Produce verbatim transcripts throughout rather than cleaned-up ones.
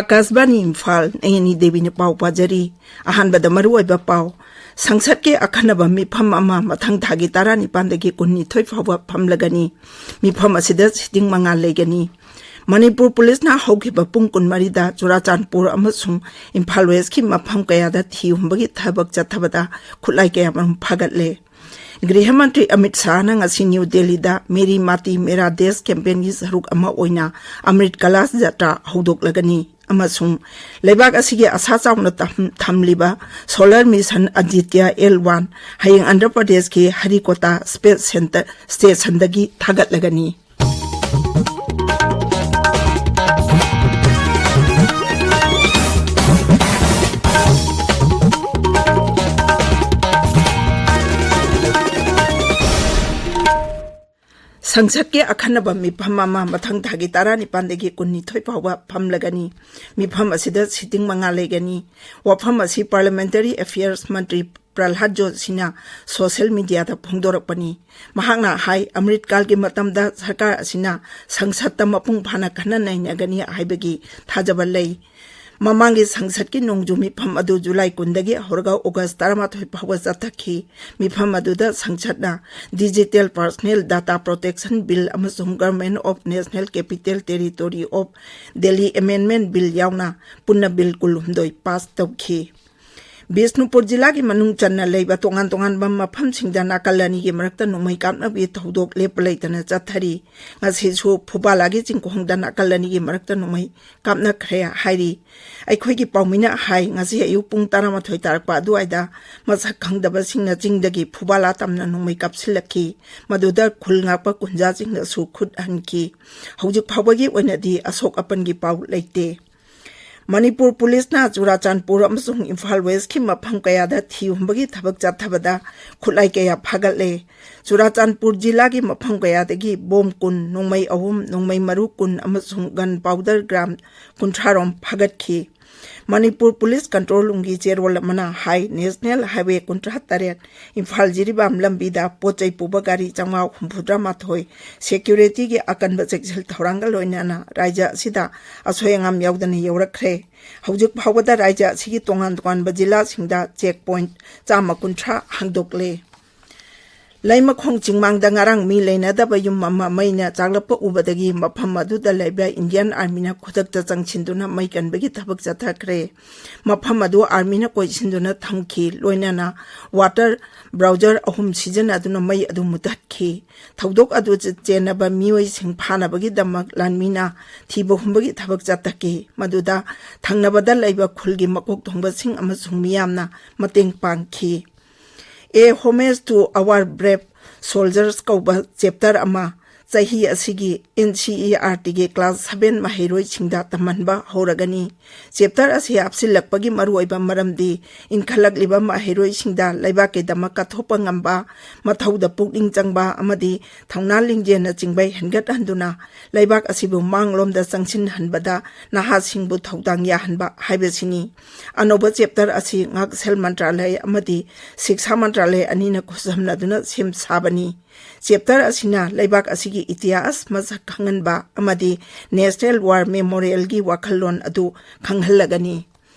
ꯑꯀꯥꯁꯕꯥꯅꯤ ꯏꯝꯐꯥꯜ, ꯑꯩ ꯑꯅꯤ ꯗꯦꯕꯤꯅ ꯄꯥꯎ ꯄꯥꯖꯔꯤ꯫ ꯑꯍꯥꯟꯕꯗ ꯃꯔꯨꯑꯣꯏꯕ ꯄꯥꯎ꯫ ꯁꯪꯁꯠꯀꯤ ꯑꯈꯟꯅꯕ ꯃꯤꯐꯝ ꯑꯃ ꯃꯊꯪ ꯊꯥꯒꯤ ꯇꯔꯥꯅꯤꯄꯥꯟꯗꯒꯤ ꯀꯨꯟꯅꯤꯊꯣꯏ ꯐꯥꯎꯕ ꯐꯝꯂꯒꯅꯤ꯫ ꯃꯤꯐꯝ ꯑꯁꯤꯗ ꯁꯤꯇꯤꯡ ꯃꯉꯥ ꯂꯩꯒꯅꯤ꯫ ꯃꯅꯤꯄꯨꯔ ꯄꯨꯂꯤꯁꯅ ꯍꯧꯈꯤꯕ ꯄꯨꯡ ꯀꯨꯟꯃꯔꯤꯗ ꯆꯨꯔꯥꯆꯥꯟꯄꯨꯔ ꯑꯃꯁꯨꯡ ꯏꯝꯐꯥꯜ ꯋꯦꯁꯀꯤ ꯃꯐꯝ ꯀꯌꯥꯗ ꯊꯤ ꯍꯨꯝꯕꯒꯤ ꯊꯕꯛ ꯆꯠꯊꯕꯗ ꯈꯨꯠꯂꯥꯏ ꯀꯌꯥꯃꯔꯨꯝ ꯐꯥꯒꯠꯂꯦ꯫ ꯒ꯭ꯔꯤꯍ ꯃꯟꯇ꯭ꯔꯤ ꯑꯃꯤꯠ ꯁꯥꯍꯅ ꯉꯁꯤ ꯅ꯭ꯌꯨ ꯗꯦꯜꯂꯤꯗ ꯃꯦꯔꯤ ꯃꯥꯇꯤ ꯃꯦꯔꯥ ꯗꯦꯁ ꯀꯦꯝꯄꯦꯟꯒꯤ ꯁꯔꯨꯛ ꯑꯃ ꯑꯣꯏꯅ ꯑꯃ꯭ꯔꯤꯠ ꯀꯂꯥꯁ ꯖꯇ꯭ꯔꯥ ꯍꯧꯗꯣꯛꯂꯒꯅꯤ ꯑꯃꯁꯨꯡ ꯂꯩꯕꯥꯛ ꯑꯁꯤꯒꯤ ꯑꯁꯥ ꯆꯥꯎꯅ ꯇꯝ-, ꯊꯝꯂꯤꯕ solar mission Aditya L one ꯍꯌꯦꯡ ꯑꯟꯙ꯭ꯔ ꯄ꯭ꯔꯗꯦꯁꯀꯤ ꯍꯔꯤꯀꯣꯇꯥ ꯁ꯭ꯄꯦꯁ ꯁꯦꯟꯇꯔ, ꯁ꯭ꯇꯦꯁꯟꯗꯒꯤ ꯊꯥꯒꯠꯂꯒꯅꯤ꯫ ꯁꯪꯁꯠꯀꯤ ꯑꯈꯟꯅꯕ ꯃꯤꯐꯝ ꯑꯃ ꯃꯊꯪ ꯊꯥꯒꯤ ꯇꯔꯥꯅꯤꯄꯥꯟꯗꯒꯤ ꯀꯨꯟꯅꯤꯊꯣꯏ ꯐꯥꯎꯕ ꯐꯝꯂꯒꯅꯤ꯫ ꯃꯤꯐꯝ ꯑꯁꯤꯗ ꯁꯤꯇꯤꯡ ꯃꯉꯥ ꯂꯩꯒꯅꯤ꯫ ꯋꯥꯐꯝ ꯑꯁꯤ ꯄꯥꯔꯂꯤꯌꯥꯃꯦꯟꯇꯔꯤ ꯑꯦꯐꯤꯌꯔꯁ ꯃꯟꯇ꯭ꯔꯤ ꯄ꯭ꯔꯜꯍꯥꯗ ꯖꯣꯁꯤꯅ ꯁꯣꯁꯤꯌꯦꯜ ꯃꯤꯗꯤꯌꯥꯗ ꯐꯣꯡꯗꯣꯔꯛꯄꯅꯤ꯫ ꯃꯍꯥꯛꯅ ꯍꯥꯏ, ꯑꯃ꯭ꯔꯤꯠꯀꯥꯜꯒꯤ ꯃꯇꯝꯗ ꯁꯔꯀꯥꯔ ꯑꯁꯤꯅ ꯁꯪꯁꯠꯇ ꯃꯄꯨꯡ ꯐꯥꯅ ꯈꯟꯅ ꯅꯩꯅꯒꯅꯤ ꯍꯥꯏꯕꯒꯤ ꯊꯥꯖꯕ ꯂꯩ꯫ ꯃꯃꯥꯡꯒꯤ ꯁꯪꯁꯠꯀꯤ ꯅꯣꯡꯖꯨ ꯃꯤꯐꯝ ꯑꯗꯨ ꯖꯨꯂꯥꯏ ꯀꯨꯟꯗꯒꯤ ꯍꯧꯔꯒ ꯑꯣꯒꯁ ꯇꯔꯥꯃꯥꯊꯣꯏ ꯐꯥꯎꯕ ꯆꯠꯊꯈꯤ꯫ ꯃꯤꯐꯝ ꯑꯗꯨꯗ ꯁꯪꯁꯠꯅ Digital Personal Data Protection Bill ꯑꯃꯁꯨꯡ Government of National Capital Territory of Delhi Amendment Bill ꯌꯥꯎꯅ ꯄꯨꯟꯅ ꯕꯤꯜ ꯀꯨꯟꯍꯨꯝꯗꯣꯏ ꯄꯥꯁ ꯇꯧꯈꯤ꯫ ꯕꯤꯁꯅꯨꯄꯨꯔ ꯖꯤꯂꯥꯒꯤ ꯃꯅꯨꯡ ꯆꯟꯅ ꯂꯩꯕ ꯇꯣꯉꯥꯟ ꯇꯣꯉꯥꯟꯕ ꯃꯐꯝꯁꯤꯡꯗ ꯅꯥꯀꯜ ꯑꯅꯤꯒꯤ ꯃꯔꯛꯇ ꯅꯣꯡꯃꯩ ꯀꯥꯞꯅꯕꯒꯤ ꯊꯧꯗꯣꯛ ꯂꯦꯞꯄ ꯂꯩꯇꯅ ꯆꯠꯊꯔꯤ꯫ ꯉꯁꯤꯁꯨ ꯐꯨꯕꯥꯂꯥꯒꯤ ꯆꯤꯡꯈꯣꯡꯗ ꯅꯥꯀꯜ ꯑꯅꯤꯒꯤ ꯃꯔꯛꯇ ꯅꯣꯡꯃꯩ ꯀꯥꯞꯅꯈ꯭ꯔꯦ ꯍꯥꯏꯔꯤ꯫ ꯑꯩꯈꯣꯏꯒꯤ ꯄꯥꯎꯃꯤꯅ ꯍꯥꯏ, ꯉꯁꯤ ꯑꯌꯨꯛ ꯄꯨꯡ ꯇꯔꯥꯃꯥꯊꯣꯏ ꯇꯥꯔꯛꯄ ꯑꯗꯨꯋꯥꯏꯗ ꯃꯁꯛ ꯈꯪꯗꯕꯁꯤꯡꯅ ꯆꯤꯡꯗꯒꯤ ꯐꯨꯕꯥꯂꯥ ꯇꯝꯅ ꯅꯣꯡꯃꯩ ꯀꯥꯞꯁꯤꯜꯂꯛꯈꯤ꯫ ꯃꯗꯨꯗ ꯈꯨꯜ ꯉꯥꯛꯄ ꯀꯨꯟꯖꯥꯁꯤꯡꯅꯁꯨ ꯈꯨꯠ ꯍꯟꯈꯤ꯫ ꯍꯧꯖꯤꯛ ꯐꯥꯎꯕꯒꯤ ꯑꯣꯏꯅꯗꯤ ꯑꯁꯣꯛ ꯑꯄꯟꯒꯤ ꯄꯥꯎ ꯂꯩꯇꯦ꯫ ꯃꯅꯤꯄꯨꯔ ꯄꯨꯂꯤꯁꯅ ꯆꯨꯔꯥꯆꯥꯟꯄꯨꯔ ꯑꯃꯁꯨꯡ ꯏꯝꯐꯥꯜ ꯋꯦꯁꯀꯤ ꯃꯐꯝ ꯀꯌꯥꯗ ꯊꯤ ꯍꯨꯝꯕꯒꯤ ꯊꯕꯛ ꯆꯠꯊꯕꯗ ꯈꯨꯠꯂꯥꯏ ꯀꯌꯥ ꯐꯥꯒꯠꯂꯦ꯫ ꯆꯨꯔꯥꯆꯥꯟꯄꯨꯔ ꯖꯤꯂꯥꯒꯤ ꯃꯐꯝ ꯀꯌꯥꯗꯒꯤ ꯕꯣꯝ ꯀꯨꯟ, ꯅꯣꯡꯃꯩ ꯑꯍꯨꯝ, ꯅꯣꯡꯃꯩ ꯃꯔꯨ ꯀꯨꯟ ꯑꯃꯁꯨꯡ ꯒꯟ ꯄꯥꯎꯗꯔ ꯒ꯭ꯔꯥꯝ ꯀꯨꯟꯊ꯭ꯔꯥ ꯔꯣꯝ ꯐꯥꯒꯠꯈꯤ꯫ ꯃꯅꯤꯄꯨꯔ ꯄꯨꯂꯤꯁ ꯀꯟꯇ꯭ꯔꯣꯜ ꯔꯨꯝꯒꯤ ꯆꯦꯔꯣꯜ ꯑꯃꯅ ꯍꯥꯏ, ꯅꯦꯁꯅꯦꯜ ꯍꯥꯏꯋꯦ ꯀꯨꯟꯊ꯭ꯔꯥ ꯇꯔꯦꯠ ꯏꯝꯐꯥꯜ ꯖꯤꯔꯤꯕꯥꯝ ꯂꯝꯕꯤꯗ ꯄꯣꯠ ꯆꯩ ꯄꯨꯕ ꯒꯥꯔꯤ ꯆꯥꯝꯃꯉꯥ ꯍꯨꯝꯐꯨꯇꯔꯥ ꯃꯥꯊꯣꯏ ꯁꯦꯀ꯭ꯌꯨꯔꯤꯇꯤꯒꯤ ꯑꯀꯟꯕ ꯆꯦꯛꯁꯤꯜ ꯊꯧꯔꯥꯡꯒ ꯂꯣꯏꯅꯅ ꯔꯥꯏꯖ꯭ꯌ ꯑꯁꯤꯗ ꯑꯁꯣꯏ ꯑꯉꯥꯝ ꯌꯥꯎꯗꯅ ꯌꯧꯔꯛꯈ꯭ꯔꯦ꯫ ꯍꯧꯖꯤꯛ ꯐꯥꯎꯕꯗ ꯔꯥꯏꯖ꯭ꯌ ꯑꯁꯤꯒꯤ ꯇꯣꯉꯥꯟ ꯇꯣꯉꯥꯟꯕ ꯖꯤꯂꯥꯁꯤꯡꯗ ꯆꯦꯛ ꯄꯣꯏꯟꯠ ꯆꯥꯝꯃ ꯀꯨꯟꯊ꯭ꯔꯥ ꯍꯥꯡꯗꯣꯛꯂꯦ꯫ ꯂꯩꯃꯈꯣꯡ ꯆꯤꯡꯃꯥꯡꯗ ꯉꯔꯥꯡ ꯃꯤ ꯂꯩꯅꯗꯕ ꯌꯨꯝ ꯑꯃ ꯃꯩꯅ ꯆꯥꯛꯂꯛꯄ ꯎꯕꯗꯒꯤ ꯃꯐꯝ ꯑꯗꯨꯗ ꯂꯩꯕ ꯏꯟꯗꯤꯌꯟ ꯑꯥꯔꯃꯤꯅ ꯈꯨꯗꯛꯇ ꯆꯪꯁꯤꯟꯗꯨꯅ ꯃꯩ ꯀꯟꯕꯒꯤ ꯊꯕꯛ ꯆꯠꯊꯈ꯭ꯔꯦ꯫ ꯃꯐꯝ ꯑꯗꯨ ꯑꯥꯔꯃꯤꯅ ꯀꯣꯏꯁꯤꯟꯗꯨꯅ ꯊꯝꯈꯤ, ꯂꯣꯏꯅꯅ ꯋꯥꯇꯔ ꯕ꯭ꯔꯥꯎꯖꯔ ꯑꯍꯨꯝ ꯁꯤꯖꯤꯟꯅꯗꯨꯅ ꯃꯩ ꯑꯗꯨ ꯃꯨꯊꯠꯈꯤ꯫ ꯊꯧꯗꯣꯛ ꯑꯗꯨ ꯆꯦꯟꯅꯕ ꯃꯤꯑꯣꯏꯁꯤꯡ ꯐꯥꯅꯕꯒꯤꯗꯃꯛ ꯂꯥꯟꯃꯤꯅ ꯊꯤꯕ ꯍꯨꯝꯕꯒꯤ ꯊꯕꯛ ꯆꯠꯊꯈꯤ, ꯃꯗꯨꯗ ꯊꯪꯅꯕꯗ ꯂꯩꯕ ꯈꯨꯜꯒꯤ ꯃꯀꯣꯛ ꯊꯣꯡꯕꯁꯤꯡ ꯑꯃꯁꯨꯡ ꯃꯤꯌꯥꯝꯅ ꯃꯇꯦꯡ ꯄꯥꯡꯈꯤ꯫ A Homage to Our Brave Soldiers ꯀꯧꯕ ꯆꯦꯞꯇꯔ ꯑꯃ ꯆꯍꯤ ꯑꯁꯤꯒꯤ ꯑꯦꯟ ꯁꯤ ꯏ ꯑꯥꯔ ꯇꯤꯒꯤ ꯀ꯭ꯂꯥꯁ ꯁꯚꯦꯟ ꯃꯍꯩꯔꯣꯏꯁꯤꯡꯗ ꯇꯝꯍꯟꯕ ꯍꯧꯔꯒꯅꯤ꯫ ꯆꯦꯞꯇꯔ ꯑꯁꯤ ꯍꯥꯞꯆꯤꯜꯂꯛꯄꯒꯤ ꯃꯔꯨꯑꯣꯏꯕ ꯃꯔꯝꯗꯤ ꯏꯟꯈꯠꯂꯛꯂꯤꯕ ꯃꯍꯩꯔꯣꯏꯁꯤꯡꯗ ꯂꯩꯕꯥꯛꯀꯤꯗꯃꯛ ꯀꯠꯊꯣꯛꯄ ꯉꯝꯕ, ꯃꯊꯧꯗ ꯄꯨꯛꯅꯤꯡ ꯆꯪꯕ ꯑꯃꯗꯤ ꯊꯧꯅꯥ ꯂꯤꯡꯖꯦꯜꯅꯆꯤꯡꯕ ꯍꯦꯟꯒꯠꯍꯟꯗꯨꯅ ꯂꯩꯕꯥꯛ ꯑꯁꯤꯕꯨ ꯃꯥꯡꯂꯣꯝꯗ ꯆꯪꯁꯤꯟꯍꯟꯕꯗ ꯅꯍꯥꯁꯤꯡꯕꯨ ꯊꯧꯗꯥꯡ ꯌꯥꯍꯟꯕ ꯍꯥꯏꯕꯁꯤꯅꯤ꯫ ꯑꯅꯧꯕ ꯆꯦꯞꯇꯔ ꯑꯁꯤ ꯉꯥꯛꯁꯦꯜ ꯃꯟꯇ꯭ꯔꯥꯂꯌ ꯑꯃꯗꯤ ꯁꯤꯛꯁꯥ ꯃꯟꯇ꯭ꯔꯥꯂꯌ ꯑꯅꯤꯅ ꯈꯨꯠꯁꯝꯅꯗꯨꯅ ꯁꯦꯝ ꯁꯥꯕꯅꯤ꯫ ꯆꯦꯞꯇꯔ ꯑꯁꯤꯅ ꯂꯩꯕꯥꯛ ꯑꯁꯤꯒꯤ ꯏꯇꯤꯍꯥꯁ ꯃꯁꯛ ꯈꯪꯍꯟꯕ ꯑꯃꯗꯤ ꯅꯦꯁꯅꯦꯜ ꯋꯥꯔ ꯃꯦꯃꯣꯔꯤꯌꯦꯜꯒꯤ ꯋꯥꯈꯜꯂꯣꯟ ꯑꯗꯨ ꯈꯪꯍꯜꯂꯒꯅꯤ꯫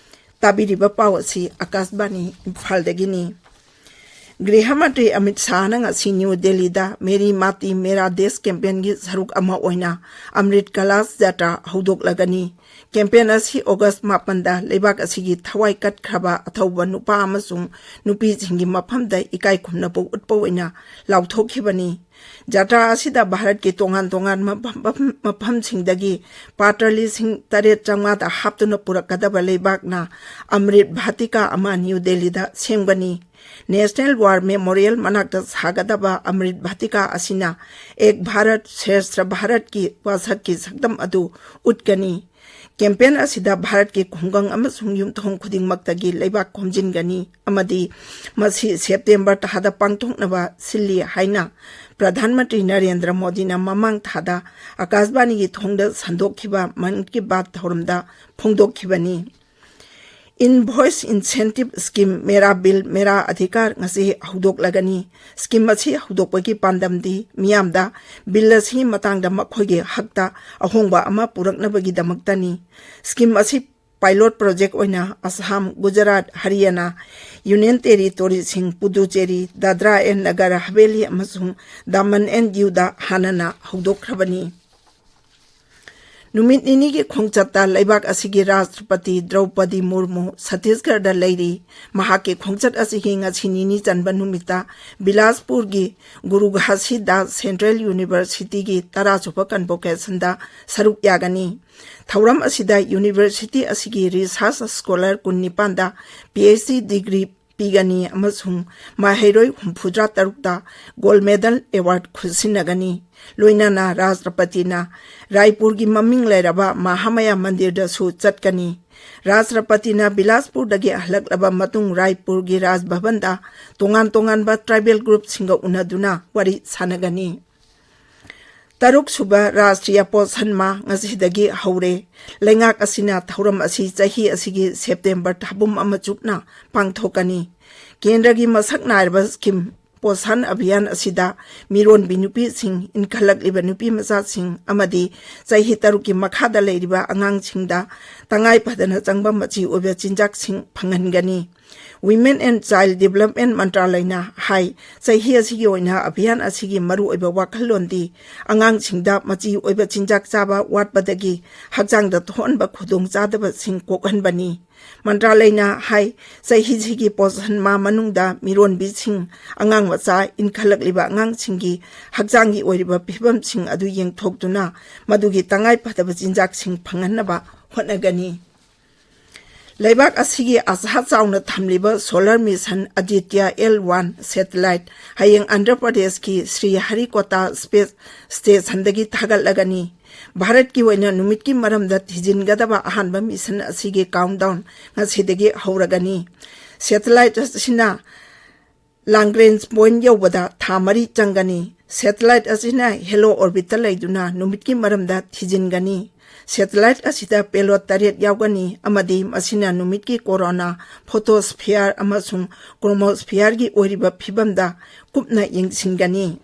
ꯇꯥꯕꯤꯔꯤꯕ ꯄꯥꯎ ꯑꯁꯤ ꯑꯀꯥꯁꯕꯥꯅꯤ ꯏꯝꯐꯥꯜꯗꯒꯤꯅꯤ꯫ ꯒ꯭ꯔꯤꯍ ꯃꯟꯇ꯭ꯔꯤ ꯑꯃꯤꯠ ꯁꯥꯍꯅ ꯉꯁꯤ ꯅ꯭ꯌꯨ ꯗꯦꯜꯂꯤꯗ ꯃꯦꯔꯤ ꯃꯥꯇꯤ ꯃꯦꯔꯥ ꯗꯦꯁ ꯀꯦꯝꯄꯦꯟꯒꯤ ꯁꯔꯨꯛ ꯑꯃ ꯑꯣꯏꯅ ꯑꯃ꯭ꯔꯤꯠ ꯀꯂꯥꯁ ꯖꯥꯇ꯭ꯔꯥ ꯍꯧꯗꯣꯛꯂꯒꯅꯤ꯫ ꯀꯦꯝꯄꯦꯟ ꯑꯁꯤ ꯑꯣꯒꯁ ꯃꯥꯄꯟꯗ ꯂꯩꯕꯥꯛ ꯑꯁꯤꯒꯤ ꯊꯋꯥꯏ ꯀꯠꯈ꯭ꯔꯕ ꯑꯊꯧꯕ ꯅꯨꯄꯥ ꯑꯃꯁꯨꯡ ꯅꯨꯄꯤꯁꯤꯡꯒꯤ ꯃꯐꯝꯗ ꯏꯀꯥꯏ ꯈꯨꯝꯅꯕ ꯎꯠꯄ ꯑꯣꯏꯅ ꯂꯥꯎꯊꯣꯛꯈꯤꯕꯅꯤ꯫ ꯖꯥꯇ꯭ꯔꯥ ꯑꯁꯤꯗ ꯚꯥꯔꯠꯀꯤ ꯇꯣꯉꯥꯟ ꯇꯣꯉꯥꯟꯕ ꯃꯐꯝ, ꯃꯐꯝꯁꯤꯡꯗꯒꯤ ꯄꯥꯇ꯭ꯔ ꯂꯤꯁꯤꯡ ꯇꯔꯦꯠ ꯆꯥꯝꯃꯉꯥꯗ ꯍꯥꯞꯇꯨꯅ ꯄꯨꯔꯛꯀꯗꯕ ꯂꯩꯕꯥꯛꯅ ꯑꯃ꯭ꯔꯤꯠ ꯚꯥꯇꯤꯀꯥ ꯑꯃ ꯅ꯭ꯌꯨ ꯗꯦꯜꯂꯤꯗ ꯁꯦꯝꯒꯅꯤ꯫ ꯅꯦꯁꯅꯦꯜ ꯋꯥꯔ ꯃꯦꯃꯣꯔꯤꯌꯦꯜ ꯃꯅꯥꯛꯇ ꯁꯥꯒꯗꯕ ꯑꯃ꯭ꯔꯤꯠ ꯚꯥꯇꯤꯀꯥ ꯑꯁꯤꯅ ꯑꯦꯛ ꯚꯥꯔꯠ ꯁ꯭ꯔꯦꯁꯊ ꯚꯥꯔꯠꯀꯤ ꯋꯥꯁꯛꯀꯤ ꯁꯛꯇꯝ ꯑꯗꯨ ꯎꯠꯀꯅꯤ꯫ ꯀꯦꯝꯄꯦꯟ ꯑꯁꯤꯗ ꯚꯥꯔꯠꯀꯤ ꯈꯨꯡꯒꯪ ꯑꯃꯁꯨꯡ ꯌꯨꯝꯊꯣꯡ ꯈꯨꯗꯤꯡꯃꯛꯇꯒꯤ ꯂꯩꯕꯥꯛ ꯈꯣꯝꯖꯤꯟꯒꯅꯤ ꯑꯃꯗꯤ ꯃꯁꯤ ꯁꯦꯞꯇꯦꯝꯕꯔ ꯊꯥꯗ ꯄꯥꯡꯊꯣꯛꯅꯕ ꯁꯤꯜꯂꯤ ꯍꯥꯏꯅ ꯄ꯭ꯔꯙꯥꯟ ꯃꯟꯇ꯭ꯔꯤ ꯅꯔꯦꯟꯗ꯭ꯔ ꯃꯣꯗꯤꯅ ꯃꯃꯥꯡ ꯊꯥꯗ ꯑꯀꯥꯁꯕꯥꯅꯤꯒꯤ ꯊꯣꯡꯗ ꯁꯟꯗꯣꯛꯈꯤꯕ ꯃꯟ ꯀꯤ ꯕꯥꯠ ꯊꯧꯔꯝꯗ ꯐꯣꯡꯗꯣꯛꯈꯤꯕꯅꯤ꯫ Invoice Incentive Scheme, Mera Bill Mera Adhikar ꯉꯁꯤ ꯍꯧꯗꯣꯛꯂꯒꯅꯤ꯫ Scheme ꯑꯁꯤ ꯍꯧꯗꯣꯛꯄꯒꯤ ꯄꯥꯟꯗꯝꯗꯤ ꯃꯤꯌꯥꯝꯗ bill ꯑꯁꯤꯒꯤ ꯃꯇꯥꯡꯗ ꯃꯈꯣꯏꯒꯤ ꯍꯛꯇ ꯑꯍꯣꯡꯕ ꯑꯃ ꯄꯨꯔꯛꯅꯕꯒꯤꯗꯃꯛꯇꯅꯤ꯫ Scheme ꯑꯁꯤ pilot project ꯑꯣꯏꯅ ꯑꯁꯥꯝ, ꯒꯨꯖꯔꯥꯠ, ꯍꯔꯤꯌꯥꯅꯥ, Union Territory ꯁꯤꯡ, ꯄꯨꯗꯨꯆꯦꯔꯤ, ꯗꯥꯗ꯭ꯔꯥ ꯑꯦꯟ ꯅꯒꯔ ꯍꯕꯦꯂꯤ ꯑꯃꯁꯨꯡ ꯗꯥꯃꯟ ꯑꯦꯟ ꯗꯤꯌꯨꯗ ꯍꯥꯟꯅꯅ ꯍꯧꯗꯣꯛꯈ꯭ꯔꯕꯅꯤ꯫ ꯅꯨꯃꯤꯠ ꯅꯤꯅꯤꯒꯤ ꯈꯣꯡꯆꯠꯇ ꯂꯩꯕꯥꯛ ꯑꯁꯤꯒꯤ ꯔꯥꯁꯇ꯭ꯔꯄꯇꯤ ꯗ꯭ꯔꯧꯄꯗꯤ ꯃꯨꯔꯃꯨ ꯁꯠꯇꯤꯁꯒꯔꯗ ꯂꯩꯔꯤ꯫ ꯃꯍꯥꯛꯀꯤ ꯈꯣꯡꯆꯠ ꯑꯁꯤꯒꯤ ꯉꯁꯤ ꯅꯤꯅꯤ ꯆꯟꯕ ꯅꯨꯃꯤꯠꯇ ꯕꯤꯂꯥꯁꯄꯨꯔꯒꯤ ꯒꯨꯔꯨ ꯘꯥꯁꯤꯗꯥꯁ ꯁꯦꯟꯇ꯭ꯔꯦꯜ ꯌꯨꯅꯤꯚꯔꯁꯤꯇꯤꯒꯤ ꯇꯔꯥꯁꯨꯕ convocation ꯗ ꯁꯔꯨꯛ ꯌꯥꯒꯅꯤ꯫ ꯊꯧꯔꯝ ꯑꯁꯤꯗ ꯌꯨꯅꯤꯚꯔꯁꯤꯇꯤ ꯑꯁꯤꯒꯤ research scholar ꯀꯨꯟꯅꯤꯄꯥꯟꯗ ꯄꯤ ꯑꯩꯆ ꯗꯤ degree ꯄꯤꯒꯅꯤ ꯑꯃꯁꯨꯡ ꯃꯍꯩꯔꯣꯏ ꯍꯨꯝꯐꯨꯇꯔꯥ ꯇꯔꯨꯛꯇ gold medal award ꯈꯨꯠꯁꯤꯟꯅꯒꯅꯤ꯫ ꯂꯣꯏꯅꯅ ꯔꯥꯁꯇ꯭ꯔꯄꯇꯤꯅ ꯔꯥꯏꯄꯨꯔꯒꯤ ꯃꯃꯤꯡ ꯂꯩꯔꯕ ꯃꯍꯥꯃꯌꯥ ꯃꯟꯗꯤꯔꯗꯁꯨ ꯆꯠꯀꯅꯤ꯫ ꯔꯥꯁꯇ꯭ꯔꯄꯇꯤꯅ ꯕꯤꯂꯥꯁꯄꯨꯔꯗꯒꯤ ꯍꯜꯂꯛꯂꯕ ꯃꯇꯨꯡ ꯔꯥꯏꯄꯨꯔꯒꯤ ꯔꯥꯖ ꯚꯕꯟꯗ ꯇꯣꯉꯥꯟ ꯇꯣꯉꯥꯟꯕ tribal group ꯁꯤꯡꯒ ꯎꯅꯗꯨꯅ ꯋꯥꯔꯤ ꯁꯥꯟꯅꯒꯅꯤ꯫ ꯇꯔꯨꯛꯁꯨꯕ ꯔꯥꯁꯇ꯭ꯔꯤꯌꯥ ꯄꯣꯁꯟ ꯃꯥ ꯉꯁꯤꯗꯒꯤ ꯍꯧꯔꯦ꯫ ꯂꯩꯉꯥꯛ ꯑꯁꯤꯅ ꯊꯧꯔꯝ ꯑꯁꯤ ꯆꯍꯤ ꯑꯁꯤꯒꯤ ꯁꯦꯞꯇꯦꯝꯕꯔ ꯊꯥꯕꯨꯝ ꯑꯃ ꯆꯨꯞꯅ ꯄꯥꯡꯊꯣꯛꯀꯅꯤ꯫ ꯀꯦꯟꯗ꯭ꯔꯒꯤ ꯃꯁꯛ ꯅꯥꯏꯔꯕ scheme ꯄꯣꯁꯥꯟ ꯑꯚꯤꯌꯥꯟ ꯑꯁꯤꯗ ꯃꯤꯔꯣꯟꯕꯤ ꯅꯨꯄꯤꯁꯤꯡ, ꯏꯟꯈꯠꯂꯛꯂꯤꯕ ꯅꯨꯄꯤ ꯃꯆꯥꯁꯤꯡ ꯑꯃꯗꯤ ꯆꯍꯤ ꯇꯔꯨꯛꯀꯤ ꯃꯈꯥꯗ ꯂꯩꯔꯤꯕ ꯑꯉꯥꯡꯁꯤꯡꯗ ꯇꯉꯥꯏ ꯐꯗꯅ ꯆꯪꯕ ꯃꯆꯤ ꯑꯣꯏꯕ ꯆꯤꯟꯖꯥꯛꯁꯤꯡ ꯐꯪꯍꯟꯒꯅꯤ꯫ Women and Child Development ꯃꯟꯇ꯭ꯔꯥꯂꯌꯅ ꯍꯥꯏ, ꯆꯍꯤ ꯑꯁꯤꯒꯤ ꯑꯣꯏꯅ ꯑꯚꯤꯌꯥꯟ ꯑꯁꯤꯒꯤ ꯃꯔꯨꯑꯣꯏꯕ ꯋꯥꯈꯜꯂꯣꯟꯗꯤ ꯑꯉꯥꯡꯁꯤꯡꯗ ꯃꯆꯤ ꯑꯣꯏꯕ ꯆꯤꯟꯖꯥꯛ ꯆꯥꯕ ꯋꯥꯠꯄꯗꯒꯤ ꯍꯛꯆꯥꯡꯗ ꯊꯣꯛꯍꯟꯕ ꯈꯨꯗꯣꯡꯆꯥꯗꯕꯁꯤꯡ ꯀꯣꯛꯍꯟꯕꯅꯤ꯫ ꯃꯟꯇ꯭ꯔꯥꯂꯌꯅ ꯍꯥꯏ, ꯆꯍꯤꯁꯤꯒꯤ ꯄꯣꯁꯟ ꯃꯥ ꯃꯅꯨꯡꯗ ꯃꯤꯔꯣꯟꯕꯤꯁꯤꯡ, ꯑꯉꯥꯡ ꯃꯆꯥ, ꯏꯟꯈꯠꯂꯛꯂꯤꯕ ꯑꯉꯥꯡꯁꯤꯡꯒꯤ ꯍꯛꯆꯥꯡꯒꯤ ꯑꯣꯏꯔꯤꯕ ꯐꯤꯕꯝꯁꯤꯡ ꯑꯗꯨ ꯌꯦꯡꯊꯣꯛꯇꯨꯅ ꯃꯗꯨꯒꯤ ꯇꯉꯥꯏ ꯐꯗꯕ ꯆꯤꯟꯖꯥꯛꯁꯤꯡ ꯐꯪꯍꯟꯅꯕ ꯍꯣꯠꯅꯒꯅꯤ꯫ ꯂꯩꯕꯥꯛ ꯑꯁꯤꯒꯤ ꯑꯁꯥ ꯆꯥꯎꯅ ꯊꯝꯂꯤꯕ solar mission Aditya L one satellite ꯍꯌꯦꯡ ꯑꯟꯙ꯭ꯔ ꯄ꯭ꯔꯗꯦꯁꯀꯤ ꯁ꯭ꯔꯤ ꯍꯔꯤꯀꯣꯇꯥ space stationꯗꯒꯤ ꯊꯥꯒꯠꯂꯒꯅꯤ꯫ ꯚꯥꯔꯠꯀꯤ ꯑꯣꯏꯅ ꯅꯨꯃꯤꯠꯀꯤ ꯃꯔꯝꯗ ꯊꯤꯖꯤꯟꯒꯗꯕ ꯑꯍꯥꯟꯕ mission ꯑꯁꯤꯒꯤ countdown ꯉꯁꯤꯗꯒꯤ ꯍꯧꯔꯒꯅꯤ꯫ Satellite ꯑꯁꯤꯅ Lagrange point ꯌꯧꯕꯗ ꯊꯥ ꯃꯔꯤ ꯆꯪꯒꯅꯤ꯫ Satellite ꯑꯁꯤꯅ halo orbitꯇ ꯂꯩꯗꯨꯅ ꯅꯨꯃꯤꯠꯀꯤ ꯃꯔꯝꯗ ꯊꯤꯖꯤꯟꯒꯅꯤ꯫ Satellite ꯑꯁꯤꯗ payload ꯇꯔꯦꯠ ꯌꯥꯎꯒꯅꯤ ꯑꯃꯗꯤ ꯃꯁꯤꯅ ꯅꯨꯃꯤꯠꯀꯤ corona, photosphere ꯑꯃꯁꯨꯡ chromosphereꯒꯤ ꯑꯣꯏꯔꯤꯕ ꯐꯤꯕꯝꯗ ꯀꯨꯞꯅ ꯌꯦꯡꯁꯤꯟꯒꯅꯤ꯫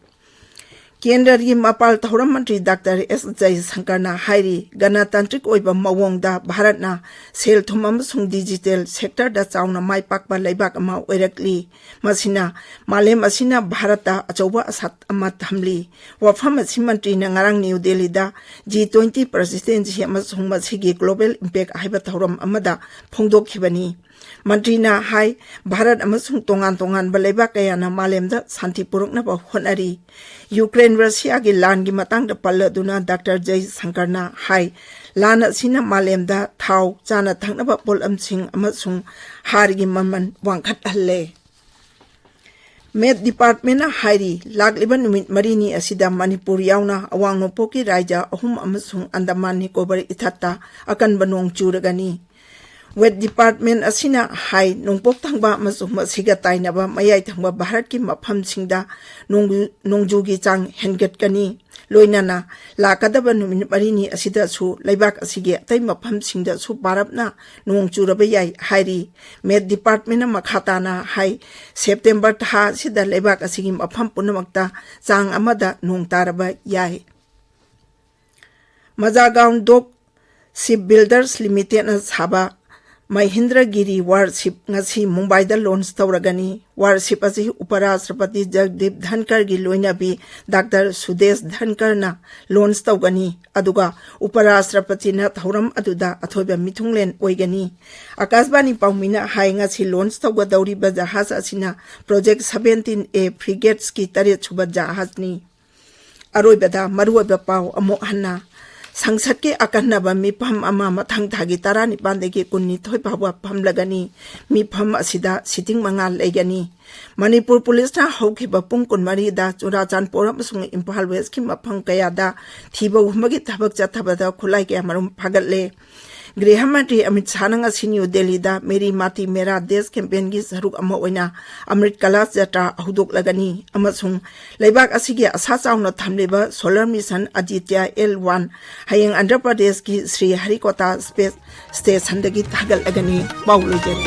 ꯀꯦꯟꯗ꯭ꯔꯒꯤ ꯃꯄꯥꯜ ꯊꯧꯔꯝ ꯃꯟꯇ꯭ꯔꯤ ꯗꯥꯛꯇꯔ ꯑꯦꯁ ꯖꯌꯁꯪꯀꯔꯅ ꯍꯥꯏꯔꯤ, ꯒꯅꯇꯟꯇ꯭ꯔꯤꯛ ꯑꯣꯏꯕ ꯃꯑꯣꯡꯗ ꯚꯥꯔꯠꯅ ꯁꯦꯜ-ꯊꯨꯝ ꯑꯃꯁꯨꯡ digital sectorꯗ ꯆꯥꯎꯅ ꯃꯥꯏ ꯄꯥꯛꯄ ꯂꯩꯕꯥꯛ ꯑꯃ ꯑꯣꯏꯔꯛꯂꯤ꯫ ꯃꯁꯤꯅ ꯃꯥꯂꯦꯝ ꯑꯁꯤꯅ ꯚꯥꯔꯠꯇ ꯑꯆꯧꯕ ꯑꯁꯥ ꯑꯃ ꯊꯝꯂꯤ꯫ ꯋꯥꯐꯝ ꯑꯁꯤ ꯃꯟꯇ꯭ꯔꯤꯅ ꯉꯔꯥꯡ ꯅ꯭ꯌꯨ ꯗꯦꯜꯂꯤꯗ G twenty presidency ꯑꯃꯁꯨꯡ ꯃꯁꯤꯒꯤ global impact ꯍꯥꯏꯕ ꯊꯧꯔꯝ ꯑꯃꯗ ꯐꯣꯡꯗꯣꯛꯈꯤꯕꯅꯤ꯫ ꯃꯟꯇ꯭ꯔꯤꯅ ꯍꯥꯏ, ꯚꯥꯔꯠ ꯑꯃꯁꯨꯡ ꯇꯣꯉꯥꯟ ꯇꯣꯉꯥꯟꯕ ꯂꯩꯕꯥꯛ ꯀꯌꯥꯅ ꯃꯥꯂꯦꯝꯗ ꯁꯥꯟꯇꯤ ꯄꯨꯔꯛꯅꯕ ꯍꯣꯠꯅꯔꯤ꯫ ꯌꯨꯀ꯭ꯔꯦꯟ ꯔꯁꯤꯌꯥꯒꯤ ꯂꯥꯟꯒꯤ ꯃꯇꯥꯡꯗ ꯄꯜꯂꯗꯨꯅ ꯗꯥꯛꯇꯔ ꯖꯌꯁꯪꯀꯔꯅ ꯍꯥꯏ, ꯂꯥꯟ ꯑꯁꯤꯅ ꯃꯥꯂꯦꯝꯗ ꯊꯥꯎ, ꯆꯥꯅ ꯊꯛꯅꯕ ꯄꯣꯠꯂꯝꯁꯤꯡ ꯑꯃꯁꯨꯡ ꯍꯥꯔꯒꯤ ꯃꯃꯜ ꯋꯥꯡꯈꯠꯍꯜꯂꯦ꯫ Met Departmentꯅ ꯍꯥꯏꯔꯤ, ꯂꯥꯛꯂꯤꯕ ꯅꯨꯃꯤꯠ ꯃꯔꯤꯅꯤ ꯑꯁꯤꯗ ꯃꯅꯤꯄꯨꯔ ꯌꯥꯎꯅ ꯑꯋꯥꯡ ꯅꯣꯡꯄꯣꯛꯀꯤ ꯔꯥꯏꯖ꯭ꯌ ꯑꯍꯨꯝ ꯑꯃꯁꯨꯡ ꯑꯟꯗꯃꯥꯟ ꯅꯤꯀꯣꯕꯔ ꯏꯊꯠꯇ ꯑꯀꯟꯕ ꯅꯣꯡ ꯆꯨꯔꯒꯅꯤ꯫ Met Department ꯑꯁꯤꯅ ꯍꯥꯏ, ꯅꯣꯡꯄꯣꯛ ꯊꯪꯕ ꯑꯃꯁꯨꯡ ꯃꯁꯤꯒ ꯇꯥꯏꯅꯕ ꯃꯌꯥꯏ ꯊꯪꯕ ꯚꯥꯔꯠꯀꯤ ꯃꯐꯝꯁꯤꯡꯗ ꯅꯣꯡꯖꯨ-, ꯅꯣꯡꯖꯨꯒꯤ ꯆꯥꯡ ꯍꯦꯟꯒꯠꯀꯅꯤ꯫ ꯂꯣꯏꯅꯅ ꯂꯥꯛꯀꯗꯕ ꯅꯨꯃꯤꯠ ꯃꯔꯤꯅꯤ ꯑꯁꯤꯗꯁꯨ ꯂꯩꯕꯥꯛ ꯑꯁꯤꯒꯤ ꯑꯇꯩ ꯃꯐꯝꯁꯤꯡꯗꯁꯨ ꯄꯥꯔꯞꯅ ꯅꯣꯡ ꯆꯨꯔꯕ ꯌꯥꯏ ꯍꯥꯏꯔꯤ꯫ Met Departmentꯅ ꯃꯈꯥ ꯇꯥꯅ ꯍꯥꯏ, September ꯊꯥ ꯑꯁꯤꯗ ꯂꯩꯕꯥꯛ ꯑꯁꯤꯒꯤ ꯃꯐꯝ ꯄꯨꯝꯅꯃꯛꯇ ꯆꯥꯡ ꯑꯃꯗ ꯅꯣꯡ ꯇꯥꯔꯕ ꯌꯥꯏ꯫ Mazagon Dock Shipbuilders Limitedꯅ ꯁꯥꯕ ꯃꯍꯤꯟꯗ꯭ꯔꯒꯤꯔꯤ warship ꯉꯁꯤ ꯃꯨꯝꯕꯥꯏꯗ launch ꯇꯧꯔꯒꯅꯤ꯫ Warship ꯑꯁꯤ ꯎꯄꯔꯥꯁꯇ꯭ꯔꯄꯇꯤ ꯖꯒꯗꯤꯞ ꯙꯟꯀꯔꯒꯤ ꯂꯣꯏꯅꯕꯤ ꯗꯥꯛꯇꯔ ꯁꯨꯗꯦꯁ ꯙꯟꯀꯔꯅ launch ꯇꯧꯒꯅꯤ, ꯑꯗꯨꯒ ꯎꯄꯔꯥꯁꯇ꯭ꯔꯄꯇꯤꯅ ꯊꯧꯔꯝ ꯑꯗꯨꯗ ꯑꯊꯣꯏꯕ ꯃꯤꯊꯨꯡꯂꯦꯟ ꯑꯣꯏꯒꯅꯤ꯫ ꯑꯀꯥꯁꯕꯥꯅꯤ ꯄꯥꯎꯃꯤꯅ ꯍꯥꯏ, ꯉꯁꯤ launch ꯇꯧꯒꯗꯧꯔꯤꯕ ꯖꯍꯥꯖ ꯑꯁꯤꯅ Project seventeen A frigatesꯀꯤ ꯇꯔꯦꯠ ꯁꯨꯕ ꯖꯍꯥꯖꯅꯤ꯫ ꯑꯔꯣꯏꯕꯗ ꯃꯔꯨꯑꯣꯏꯕ ꯄꯥꯎ ꯑꯃꯨꯛ ꯍꯟꯅ꯫ ꯁꯪꯁꯠꯀꯤ ꯑꯀꯟꯅꯕ ꯃꯤꯐꯝ ꯑꯃ ꯃꯊꯪ ꯊꯥꯒꯤ ꯇꯔꯥꯅꯤꯄꯥꯟꯗꯒꯤ ꯀꯨꯟꯅꯤꯊꯣꯏ ꯐꯥꯎꯕ ꯐꯝꯂꯒꯅꯤ꯫ ꯃꯤꯐꯝ ꯑꯁꯤꯗ sitting ꯃꯉꯥ ꯂꯩꯒꯅꯤ꯫ ꯃꯅꯤꯄꯨꯔ ꯄꯨꯂꯤꯁꯅ ꯍꯧꯈꯤꯕ ꯄꯨꯡ ꯀꯨꯟꯃꯔꯤꯗ ꯆꯨꯔꯥꯆꯥꯟꯄꯨꯔ ꯑꯃꯁꯨꯡ ꯏꯝꯐꯥꯜ ꯋꯦꯁꯀꯤ ꯃꯐꯝ ꯀꯌꯥꯗ ꯊꯤꯕ ꯍꯨꯝꯕꯒꯤ ꯊꯕꯛ ꯆꯠꯊꯕꯗ ꯈꯨꯠꯂꯥꯏ ꯀꯌꯥꯃꯔꯨꯝ ꯐꯥꯒꯠꯂꯦ꯫ ꯒ꯭ꯔꯤꯍ ꯃꯟꯇ꯭ꯔꯤ ꯑꯃꯤꯠ ꯁꯥꯍꯅ ꯉꯁꯤ ꯅ꯭ꯌꯨ ꯗꯦꯜꯂꯤꯗ ꯃꯦꯔꯤ ꯃꯥꯇꯤ ꯃꯦꯔꯥ ꯗꯦꯁ ꯀꯦꯝꯄꯦꯟꯒꯤ ꯁꯔꯨꯛ ꯑꯃ ꯑꯣꯏꯅ ꯑꯃ꯭ꯔꯤꯠ ꯀꯂꯥꯁ ꯖꯇ꯭ꯔꯥ ꯍꯧꯗꯣꯛꯂꯒꯅꯤ ꯑꯃꯁꯨꯡ ꯂꯩꯕꯥꯛ ꯑꯁꯤꯒꯤ ꯑꯁꯥ ꯆꯥꯎꯅ ꯊꯝꯂꯤꯕ solar mission Aditya L one ꯍꯌꯦꯡ ꯑꯟꯙ꯭ꯔ ꯄ꯭ꯔꯗꯦꯁꯀꯤ ꯁ꯭ꯔꯤ ꯍꯔꯤꯀꯣꯇꯥ ꯁ꯭ꯄꯦꯁ ꯁ꯭ꯇꯦꯁꯟꯗꯒꯤ ꯊꯥꯒꯠꯂꯒꯅꯤ꯫ ꯄꯥꯎ ꯂꯣꯏꯖꯔꯦ꯫